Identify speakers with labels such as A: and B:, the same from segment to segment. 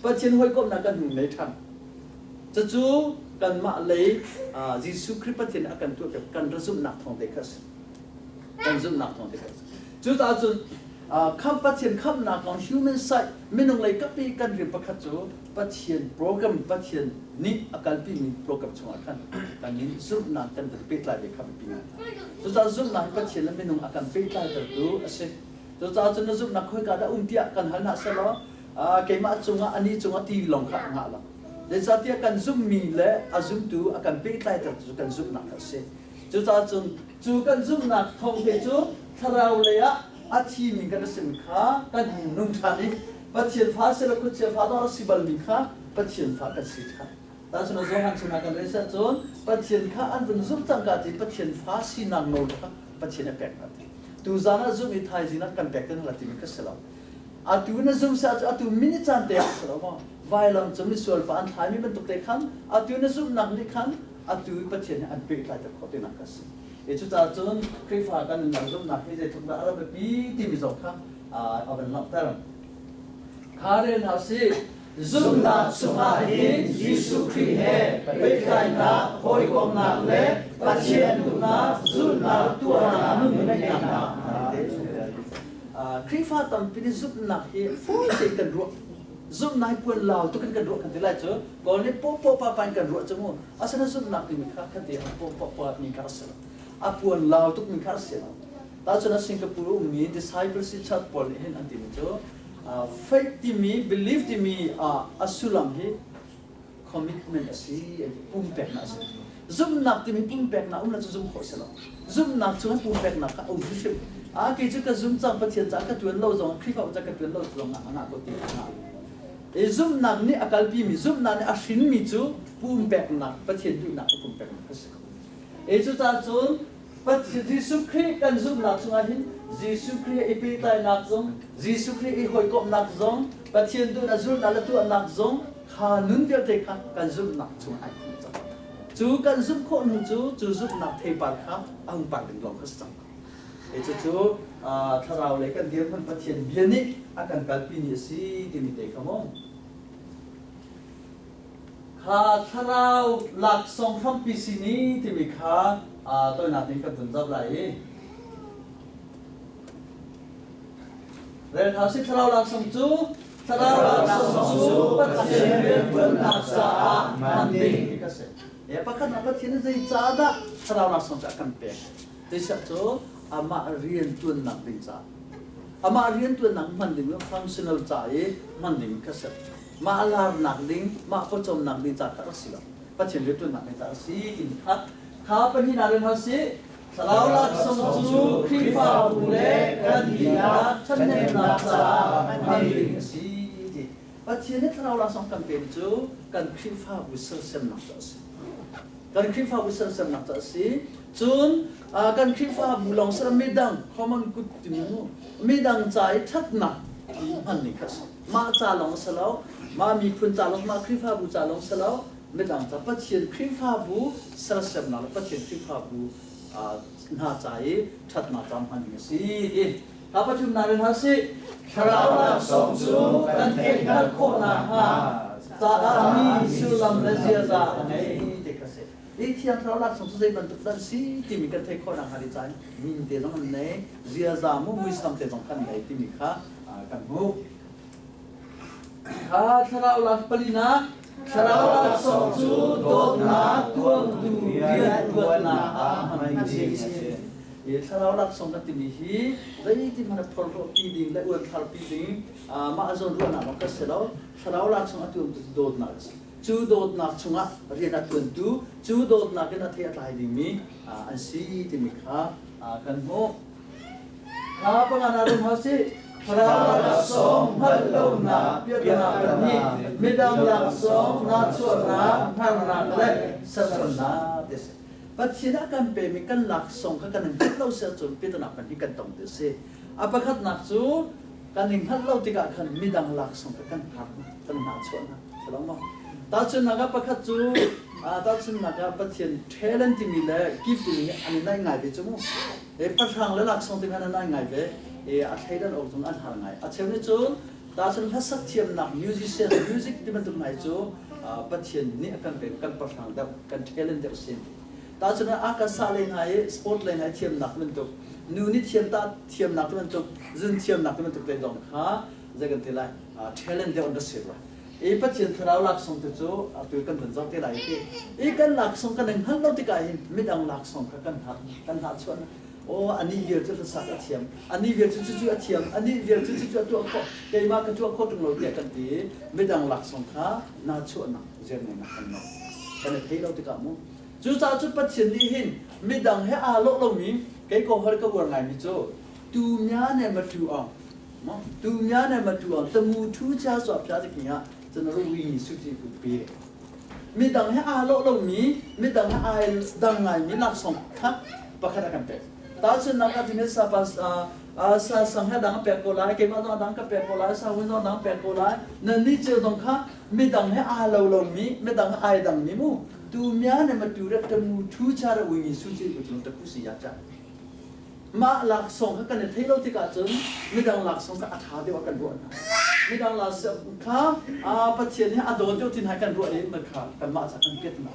A: Pathian hawikomhnak kan hung nei ṭhan. Cucu kanmah lei Jesuh Khrih Pathian a kan tuahpiak kan ra zumhnak thawng te kha a si. Kan zumhnak thawng te kha a si. Cucaah cun khamh Pathian khamhnak kong human side minung lei kap i kan rian pakhat cu Pathian program Pathian nih a kalpimi program chungah khan kan in zumhnak kan van pehtlai ve kha biapi ngai. Cucaah zumhnak hi Pathian le minung a kan pehtlaitertu a si. Cucaah cun na zumhnak khoika dah um tiah kan hal hna sehlaw keimah cungah anih cungah ti lawng kha a ngah lo. Zeicahtiah kan zumhmi le a zumtu a kan pehtlaitertu cu kan zumhnak kha a si. Cucaah cun cu kan zumhnak thawng te cu thlarau lei ah a thimi kan sin kha kan hung nung ṭhan i Pathian fa si le khuachia fa dawr a si balmi kha Pathian fa kan si ṭhan. Tahchunhnak Johan chungah kan rel cun Pathian kha an vun zumh cangka ti Pathian fa sinak nawl kha Pathian a pek hna ti. Tuzaan ah zumh i thaizing ah kan pek te hna timi kha si lo. Atu na zum sah cu atu minute caan te ah si lo maw? Vailam cu misual pa an thlaimi bantuk te khan atu na zumhnak nih khan atu Pathian he an pehtlai ter khawh tinak kha si. E cucaah cun Khrihfa kan nunnak zumhnak hi zeitluk dah a rak biapi timi zong kha a van langhter. Kha rel hna sih.
B: Zumhnak chungah hin Jesuh Khrih he pehtlaihnak, hawikomhnak le Pathian duhnak zulhnak tuahnak nun ngeihnak
A: Khrihfa tampi nih zumhnak hi fawi tein kan ruah. Zumhnak hi puan lau tuk in kan ruah kan ti lai cu. Kawl nih pawpaw papa in kan ruah cu mu. Asinain zumhnak timi kha kha ti a pawpaw pa mi kha a si lo. A puan lau tuk mi kha a si lo. Tahcun ah Singapore ummi disciples chat pawl nih hin an timi cu faith timi belief timi a sullam hi commitment a si pumpeknak a si. Zumhnak timi pumpeknak um lo cu zumh khawh si lo. Zumhnak cu pumpeknak kha a um hrimhrim. A kei cu ka zum cang Pathian caah ka tuan lo zong Khrihfa caah ka tuan lo zong ah a ngah ko ti a ngah. I zumhnak nih a kalpi mi zumhnak nih a hrinmi cu pumpeknak Pathian duhnak a pumpeknak a si ko. E cucaah cun Pathian Jesuh Khrih kan zumhnak chungah hin Jesuh Khrih i pehtlainak zong, Jesuh Khrih i hawikomhnak zong, Pathian duhnak zulhnak le tuahnak zong kha nun vialte kha kan zumhnak chungah ai khumh cang. Cu kan zumh khawh hnu cu cu zumhnak theipar kha a hung par ding lawng kha si cang ko. E cucu thlarau lei kan dirhmun Pathian bia nih a kan kalpi ni a si timi te kha mu. Kha thlarau laksawng hrampi si ni timi kha toinak in kan vun zoh lai i Rel hna sih thlarau laksawng cu thlarau laksawng cu Pathian rianṭuannak caah hman ding ti kha si. E pakhat ah Pathian nih zeicahdah thlarau laksawng cu a kan pek? Zeicah cu amah rianṭuannak ding caah. Amah rianṭuannak hman ding cu functional ca i hman ding kha si. Mah larnak ding, mah pawcawmnak ding ca kha rak si lo. Pathian rianṭuannak ding ca a si timi kha kha pahnihnak in hal sih. Thlarau laksawng cu Khrihfabu le kan dihlak ṭhahnemnak caah hman ding a si ti. Pathian nih thlarau laksawng kan pemi cu kan Khrihfabu sersiamnak cu a si. Kan Khrihfabu sersiamnak cu a si. Cun kan Khrihfabu lawng si lo midang common good timi mu midang ca i ṭhatnak ti hman ning kha a si. Mah ca lawng a si lo, mah miphun ca lawng, mah Khrihfabu ca lawng si lo, midang ca Pathian Khrihfabu sersiamnak le Pathian Khrihfabu hna ca i ṭhatnak ca hman ding a si ti. Hla pathumnak in hal sih.
B: Thlarau laksawng cu kan theihhngalh khawh nakhnga
A: caah mi sullam le ziaza a ngei ti kha si. Hi thiang thlarau laksawng cu zei bantuk dah an si timi kan theih khawh nakhnga ding caah min te zong an nei, ziaza mu muisam te zong kan nei timi kha kan hmuh. Kha thlarau lak palinak
B: Thlarau laksawng cu dawtnak tuangtu rianṭuannak ah hman ding a si.
A: Hi thlarau laksawng kan timi hi zeitin hmanh phorhlawhpi ding le uanthlarpi ding mah zawn ruahnak lawng kan si lo. Thlarau laksawng a tuantu cu dawtnak a si. Cu dawtnak chungah rian a ṭuantu, cu dawtnak in a thei a tlai dingmi an si timi kha kan hmuh. Kha pangan ah rum hau sih.
B: Thlarau laksawng hngalh lonak
A: piahtana pahnih, midang laksawng nahchuahnak, hngarnak le serhsatnak ti a si. Pathian a kan pemi kan laksawng kha kan in hngalh lo si ahcun piahtana pahnih kan tong ti a si. A pakhatnak cu kan i hngalh lo tikah khan midang laksawng kha kan hngar hna, kan nahchuah hna. Si lo maw? Tahchunhnak ah pakhat cu tahchunhnak ah Pathian talent timi le gift timi an i naih ngai ve cu mu. Pahrang le laksawng ti khan an ngai ve. A thleidan awk zong an har ngai. A cheu nih cun Tahcun hlasak thiamnak musician music ti bantuk hna hi cu Pathian nih a kan pek kan pahrang deuh kan talent deuh sin. Tahcun a kan sa lei hna i sport lei hna i thiamnak bantuk nu nih thiam ta thiamnak ti bantuk zun thiamnak ti bantuk te zong kha zei kan ti lai talent deuh an ra si rua. I Pathian thlarau laksawng te cu atu kan vun zoh te lai ti. I kan laksawng kan i hngalh lo tikah hin midang laksawng kha kan hak kan hnahchuah Aw anih vial cu hlasak a thiam, anih vial cu cucu a thiam, anih vial cu cucu a tuah khawh, keimah ka tuah khawh ṭung lo tiah kan ti i midang laksawng kha nahchuahnak zirngeihnak kan ngei. Kan i thei lo tikah mu. Cucaah cu Pathian nih hin midang he aa lawh lomi kei ko hol ka uar ngaimi cu tu mya ne ma tu ong tu mya ne ma tu ong tamu thu cha swa phya ti ah cun ru wi ni su ti ku pe midang he aa lawh lomi midang he ai dang ngaimi laksawng kha pakhat a kan pek. Tahchunhnak ah thin sa pa sa sang he dang a pek ko lai, keimah zong a dang ka pek ko lai, sa hun zong a dang pek ko lai. Nan nih cio zong kha midang he aa lo lomi, midang he ai dangmi mu. Tu mya ne ma tu re ta mu thu cha re ui mi su chi ku chung ta ku si ya cha. Mah laksawng kha kan i theih lo tikah cun midang laksawng kha a ṭha deuh ah kan ruah hna. Midang laksawng kha Pathian nih a dawt deuh ti hna kan ruah i kha kanmah ca kan piat hna.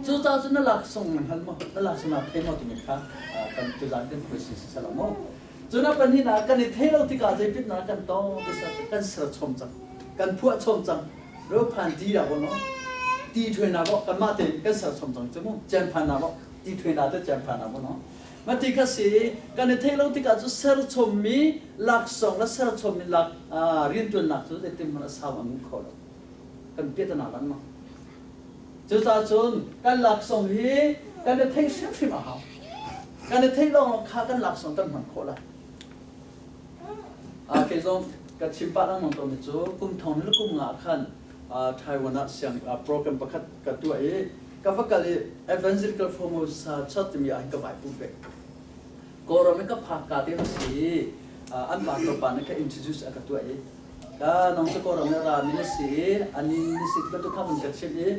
A: Cucaah cun na laksawng na hngal maw? Na laksawng naa thei maw timi kha kan tuzaan kan khuai si si lo maw? Cun a pahnihnak kan i thei lo tikah zeipitnak kan tong ti kan ser chom cang. Kan phuah chom cang. Ro phan ti dah ko no? Ti ṭhuai na bawk kanmah tein kan ser chom cang cu mu. Cian phan na bawk. Ti ṭhuai na te cian phan na bawk no? Mati kha si kan i theih lo tikah cu ser chommi laksawng le ser chommi lak rianṭuannak cu zeitin hmanh a sau a ngu kho lo. Kan piatana lengmang. Cucaah cun kan laksawng hi kan i theih hrimhrim a hau. Kan i theih lawng kha kan laksawng kan hman khawh lai. Kei zong ka chim pah lengmang tawnmi cu kum thong le kum nga khan Taiwan ah siang program pakhat ka tuah i ka va kal i Evangelical Formosa Church timi ah hin ka vai pum ve. Kawlram i ka phak ka te si i an pastor pa nih ka introduce a ka tuah i Ka nang cu Kawlram le rami na si i ani na si ti bantuk kha vun ka chimh i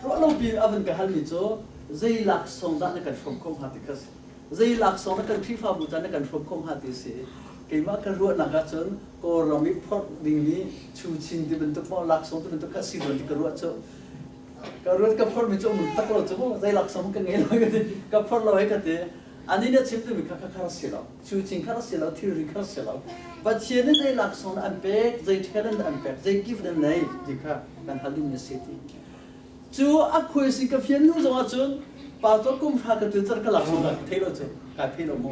A: ruahlopi a vun ka halmi cu zei laksawng dah na kan hrawm kho hnga ti kha si. Zei laksawng na kan Khrihfabu ca na kan hrawm kho hnga ti si. Keimah ka ruahnak ahcun Kawlram i phorh dingmi chuchin ti bantuk maw laksawng ti bantuk kha si rua ti ka ruah cu. Ka ruat ka phorhmi cu um tak lo cu mu zei laksawng ka ngei lo ka ti ka phorh lo hei ka ti. Ani nih a chim timi kha kha si lo. Cu cing kha si lo, thilri kha si lo. Pathian nih zei laksawng an pek, zei talent an pek, zei gift an nei ti kha kan hal dingmi a si ti. Cu a khuaisi ka fian hnu zong ahcun pastor kum hra ka tu car ka laksawng ka thei lo cu ka thei lo mu.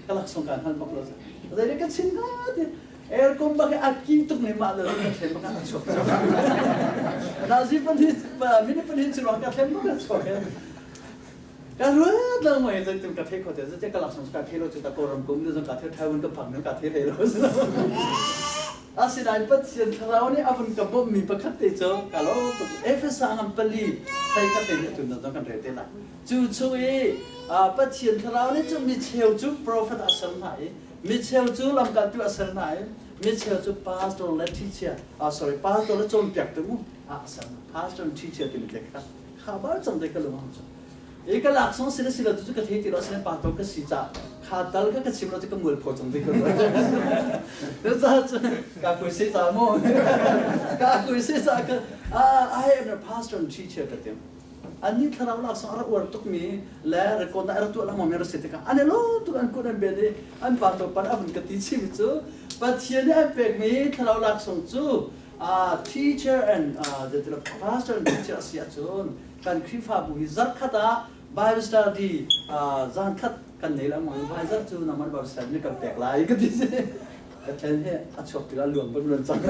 A: Ka laksawng ka hngal bak lo cu. Zei ka chim ka ti. Aircon bak a ki tuk ne mah le ka thlem bak a chuak. Nazi pan hi minute pan hi cu ka thlem bak a chuak. Ka ruat lo mai zeitin ka thei kho te zeiti ka laksawng ka thei lo cu ta Kawlram kum ni zong ka thei Taiwan ka phak ka thei hlei lo. Asinain Pathian thlarau nih a vun ka bawmhmi pakhat te cu ka lo tuk. Efesa ngan pali thei khat te nih tun zong kan rel te lai. Cu chung i Pathian thlarau nih cu mi cheu cu prophet a ser hna i mi cheu cu lamkaltu a ser hna i mi cheu cu pastor le teacher sorry pastor le cawnpiaktu mu a ser hna. Pastor and teacher timi te kha kha bar cang te ka lung cu i ka laksawng si le si lo cu ka thei ti lo asinain pastor ka si ca kha tal kha ka chim lo cu ka mual pho cang ti ka ruat cu ka kui si ca mu ka kui si ca ka I am a pastor and teacher ka tim ani thlarau laksawng a rak uar tukmi le record na rak tuah lengmang mi rak si tikah an i lawm tuk an kut an ben i an pastor pan a vun ka ti chim cu Pathian nih an pekmi thlarau laksawng cu teacher and the pastor and teacher a si ahcun kan Khrihfabu hi zarkhat ah Bible study zan khat kan nei lengmang i vai zarh cu nangmah Bible study nih kan pek lai ka ti si ka then hi a chuak tikah luang ban luan cang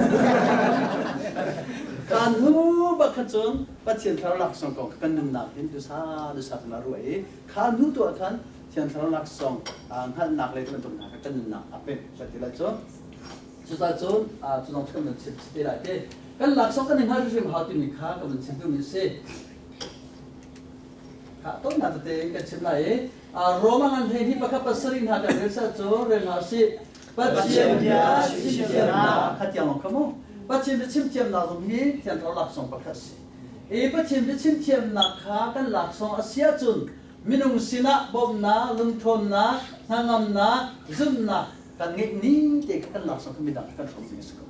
A: kan hnu bak kha cun Pathian thlarau laksawng kong kan nunnak hin dusa dusa kan ruah i kha hnu tu ah khan Thiang thlarau laksawng hngalhnak le bantuk hna kha kan nunnak a pek ka ti lai cu Cucaah cun cu zong cu kan van chim te lai te. Kan laksawng kan i hngal hrimhrim hau timi kha ka van chim duhmi a si. Kha tawinak tete in kan chim lai i Roma ngan hlei hnih pakhat pasarih hna kan rel sah cu rel hna usih. Pathian bia chimthiamnak kha tiang lawng kha mu. Pathian bia chimthiamnak zong hi Thiang Thlarau laksawng pakhat a si. I Pathian bia chimthiamnak kha kan laksawng a si ahcun minung sinah bawmhnak, lungthawnnak, hnangamnak, zumhnak. Kan ngeih ning te kha kan laksawng kha midang kan hrawm ding a si ko.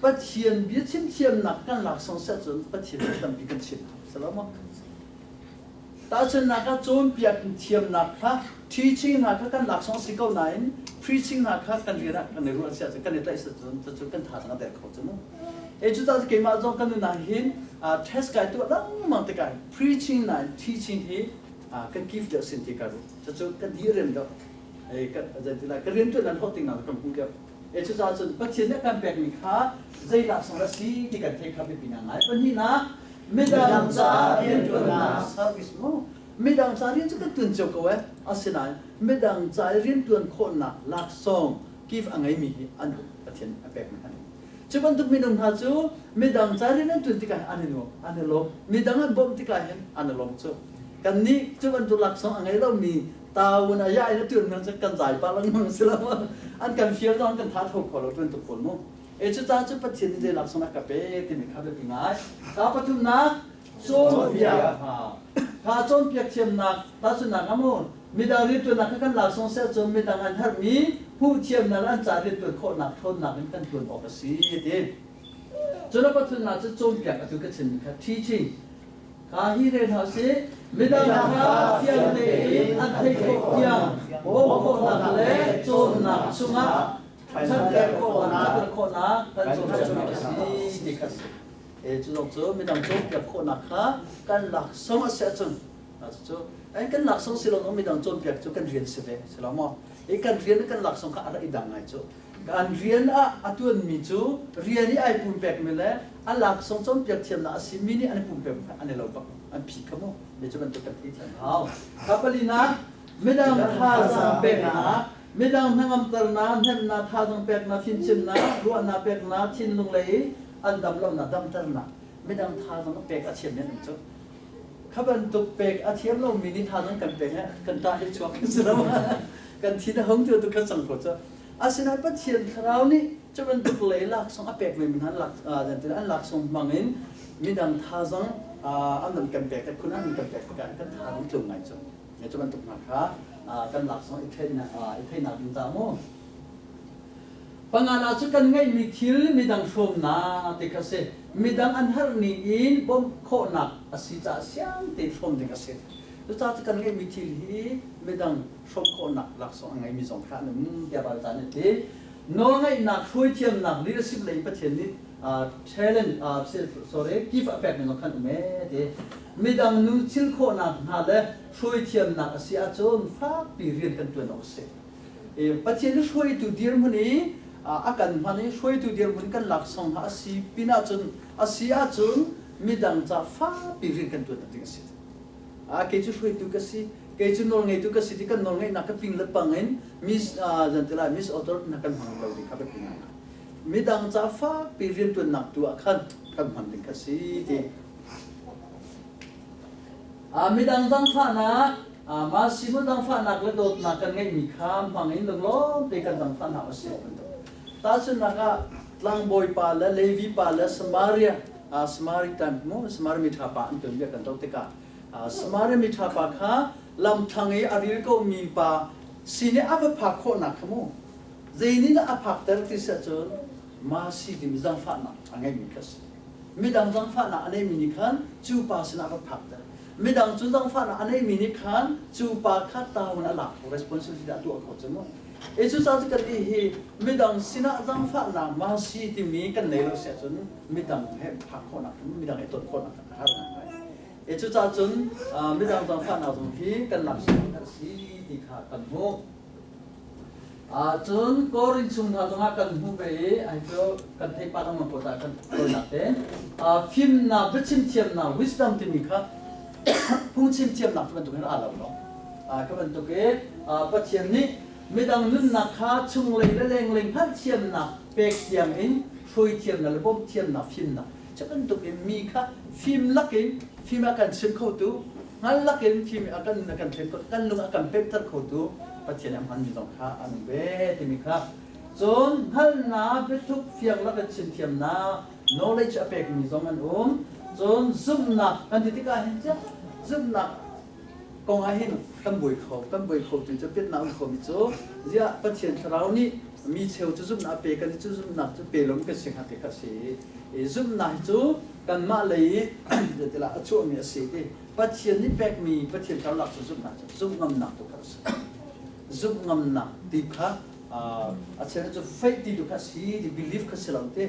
A: Pathian bia chim thiamnak kan laksawng si ahcun Pathian bia tampi kan chim. Salomo. Tahchunhnak ah cawnpiak thiamnak kha teaching hna kha kan laksawng si ko nain preaching hna kha kan rian ah kan i ruah si ahcun kan i tlaih si ahcun cucu kan thazaang a der kho cu mu. E cucaah keimah zong kan nunah hin test kai tuah lengmang tikah preaching nain teaching hi kan gift deuh sin ti ka ruh. Cucu ka direm deuh. Ka rian tuan nan hlawh ting kan hmu deuh. E cucaah cun Pathian nih a kan pekmi kha zei laksawng a si ti kan theih kha biapi ngai. Pahnihnak midang ca rianṭuannak service mu midang ca rian cu kan ṭuan cio ko eh. Asinain midang ca i rianṭuan khawhnak laksawng gift a ngeimi hi an Pathian a pekmi an cu bantuk minung hna cu midang ca rian an ṭuan tikah an i nuam, an i lawm. Midang an bawmh tikah hin an i lawm cu. Kannih cu bantuk laksawng a ngei lomi taun a ya in a ṭuan mi cu kan zai pah lengmang si lo. An kan fial zong kan tha tho kho lo ṭuan tuk pawl mu. E cucaah cu Pathian nih zei laksawng a ka pe timi kha biapi ngai. Ka pathumnak cawnpiak. Kha cawnpiak thiamnak tahchunhnak ah mu midang rianṭuannak kha kan laksawng seh cun midang an herhmi hmuh thiamnak le an ca rianṭuan khawhnak ṭhawnnak in kan ṭuan awk a si ti. Cun a pathumnak cu cawnpiak atu ka chimmi kha teaching. Ka hi rel hna usih. Midang kha fiang tein an theih khawh tiang bawmh khawhnak le cawnnak chungah Ṭhatter khawhnak, khawhnak kan cawnpiaknak a si ti kha a si. E cu zong cu midang cawnpiak khawhnak kha kan laksawng a si ahcun cucu kan laksawng si lo midang cawnpiak cu kan rian si ve si lo maw? I kan rian kan laksawng kha a rak i dang ngai cu. Kan rian ah a tuanmi cu rian i ai pumpekmi le a laksawng cawnpiak thiamnak a simi nih an i pumpek an i lo bak an phi kha mu. Mi cu bantuk kan thei thiam hau. Ka palinak midang thazaang peknak. Midang hnangamternak, hnemhnak, thazaang peknak, fimchimnak, ruahnak peknak, thinlung lei an dam lonak damternak, midang thazaang pek a thiam an um cu. Kha bantuk pek a thiam lomi nih thazaang kan pek kan tah hi chuak kan si lo. Kan thin a hung tu tu kan cang ko cu. Asinain Pathian thlarau nih cu bantuk lei laksawng a pek ve mi hna an laksawng hmang in midang thazaang an kan pek khun an kan pek tikah kan thazaang tlung ngai cu. Cu bantuk hna kha kan laksawng i theihnak ding caah mu. Pangan ah cu kan ngeihmi thil midang hrawmnak ti kha si. Midang an harh ning in bawmh khawhnak a si caah siang tein hrawm ding a si. Cucaah cu kan ngeihmi thil hi midang hrawm khawhnak laksawng a ngeimi zong kha an um tiah Baibal ca nih a ti. Nawlngaihnak, hruaithiamnak, leadership lei Pathian nih talent sorry gift a pekmi zong khan um ee ti. Midang nu thil khawhnak hna le hruaithiamnak a si ahcun fakpi rian kan ṭuan awk a si. Pathian nih hruaitu dirhmun i a kan hman i hruaitu dirhmun kan laksawng hna a si pin ahcun a si ahcun midang ca fakpi rian kan ṭuan ding a si. Kei cu hruaitu ka si, kei cu nawlngeitu ka si ti kan nawlngeihnak ka ping le pang in miss zantilai miss author na kan hmang lo ding kha biapi ngai. Midang ca fakpi rianṭuannak tu ah khan kan hman ding kha si ti. Midang zaangfahnak, mah simu zaangfahnak le dawtnak kan ngeihmi kha hmang in lunglawm te kan zaangfah hna usih bantuk. Tahchunhnak ah tlangbawi pa le Levi pa le Samaria Samaritan mu Samaria miṭha pa an tuanbia kan zoh tikah Samaria miṭha pa kha lamthlang i a ril komi pa sin i a va phak khawhnak kha mu zei nih dah a phakter ti si ahcun mercy timi zaangfahnak a ngeihmi kha a si. Midang zaangfahnak a neimi nih khan cu pa sinah a va phakter. Midang cu zaangfahnak a neimi nih khan cu pa kha taun a lak kho, responsibility a tuah kho cu mu. E cucaah cu kannih hi midang sinah zaangfahnak mercy timi kan nei lo si ahcun midang he phak khawhnak midang he ton khawhnak a har ngai. E cucaah cun midang zaangfahnak zong hi kan laksawng a si ti kha kan hmuh. Cun Korin chung hna zongah kan hmuh ve i ai cu kan theih pah lengmang ko ta kan tawinak te. Fimnak, biachim thiamnak, wisdom timi kha phungchim thiamnak bantuk hin aa lo lo. Ka bantuk i Pathian nih midang nunnak kha chunglei le lenglei hngalhthiamnak pek tiang in hruai thiamnak le bawmh thiamnak fimnak cu bantuk in mi kha fim lakin fim a kan chim khotu hngal lakin fim a kan a kan thlen kan lung a kan pemhter khotu Pathian a hmanmi zong kha an um ve timi kha. Cun hngalhnak biathuk fiang lakin chim thiamnak knowledge a pekmi zong an um. Cun zumhnak kan ti tikah hin zumhnak kong ah hin kan buai kho kan buai kho tu cu piatnak um khomi cu ziah Pathian thlarau nih. Mi cheu cu zumhnak pe kan cu zumhnak cu pe lom kan si hnga ti kha si. I zumhnak hi cu kanmah lei zeitilah a chuahmi a si ti. Pathian nih pekmi Pathian karlak cu zumhnak cu zumh ngamnak tu kha a si. Zumh ngamnak ti kha a cheu cu faith ti tu kha si ti belief kha si lo ti.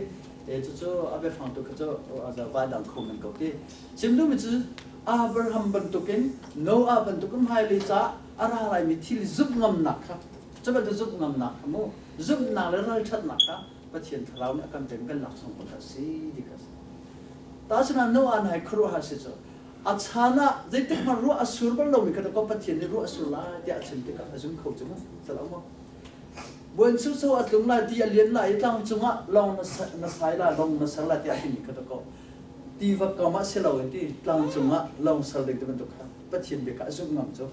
A: E cucu a biafang tu kha cu vai dang kho men ko ti. Chim duhmi cu Abraham bantukin Noah bantukin hmailei caah a ra laimi thil zumh ngamnak kha cu bantuk zumh ngamnak kha mu zumhnak le ralṭhatnak kha Pathian thlarau nih a kan pek kan laksawng pakhat a si ti kha a si. Tahchunhnak Noah hna hi khuaruahhar si cu a chan ah zeitik hmanh ruah a sur bal lomi kha dakaw Pathian nih ruah a sur lai tiah a chim tikah a zum kho cu mu salah maw? Buanchukcho a tlung lai ti a lian lai i tlang cungah lawng na sai lai lawng na ser lai tiah a timi kha dakaw tiva kam ah si loin ti tlang cungah lawng ser ding ti bantuk kha Pathian bia kha a zumh ngam cu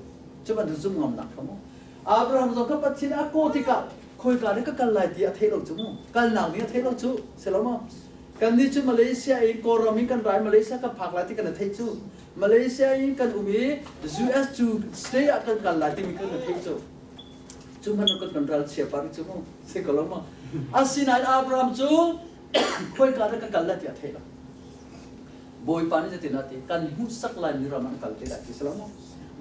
A: cu bantuk zumh ngamnak kha mu Abraham zong kha Pathian a kawh tikah khoika nih ka kal lai ti a theih lo cu mu kalnak nih a theih lo cu si lo maw kannih cu Malaysia in Kawlram in kan rai Malaysia ka phak lai ti kan theih cu Malaysia in kan um i US cu state ah kan kal lai timi kan theih cu cu hmanh kan kan ral chia par cu mu si ko lo maw asinain Abraham cu khoika dah ka kal lai ti a theih lo Bawipa nih zeitin a ti? Kan hmuhsak lai mi ram ah an kal te lai ti si lo maw?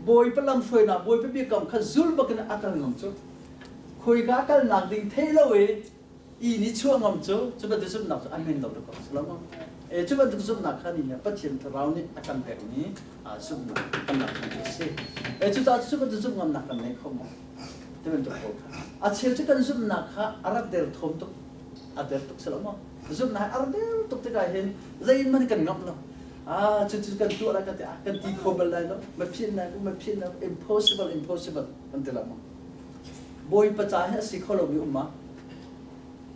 A: Bawipa lamhruainak, Bawipa biakam kha zul bakin a kal ngam cu. Khoika kalnak ding thei lo i i ni chuah ngam cu cu bantuk zumhnak cu a men lo ko si lo maw? E cu bantuk zumhnak kha ni Pathian Thlarau nih a kan pekmi zumhnak kan lak a si. E cucaah cu bantuk zumh ngamnak kan nei kho maw? Ti bantuk pawl kha. A cheu cu kan zumhnak kha a rak derthawm tuk. A der tuk si lo maw? Zumhnak a der tuk tikah hin zeihmanh kan ngamh lo. Ah, cu cu kan tuah lai kan ti ah kan ti kho bal lai lo. Ma phian lai ma phian lai impossible impossible kan ti lo maw? Bawipa ca hi a si kho lomi um ma?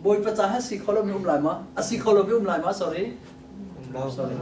A: Bawipa ca hi a si kho lomi um lai ma? A si kho lomi um lai ma? Sorry.
B: Um lo.
A: Sorry.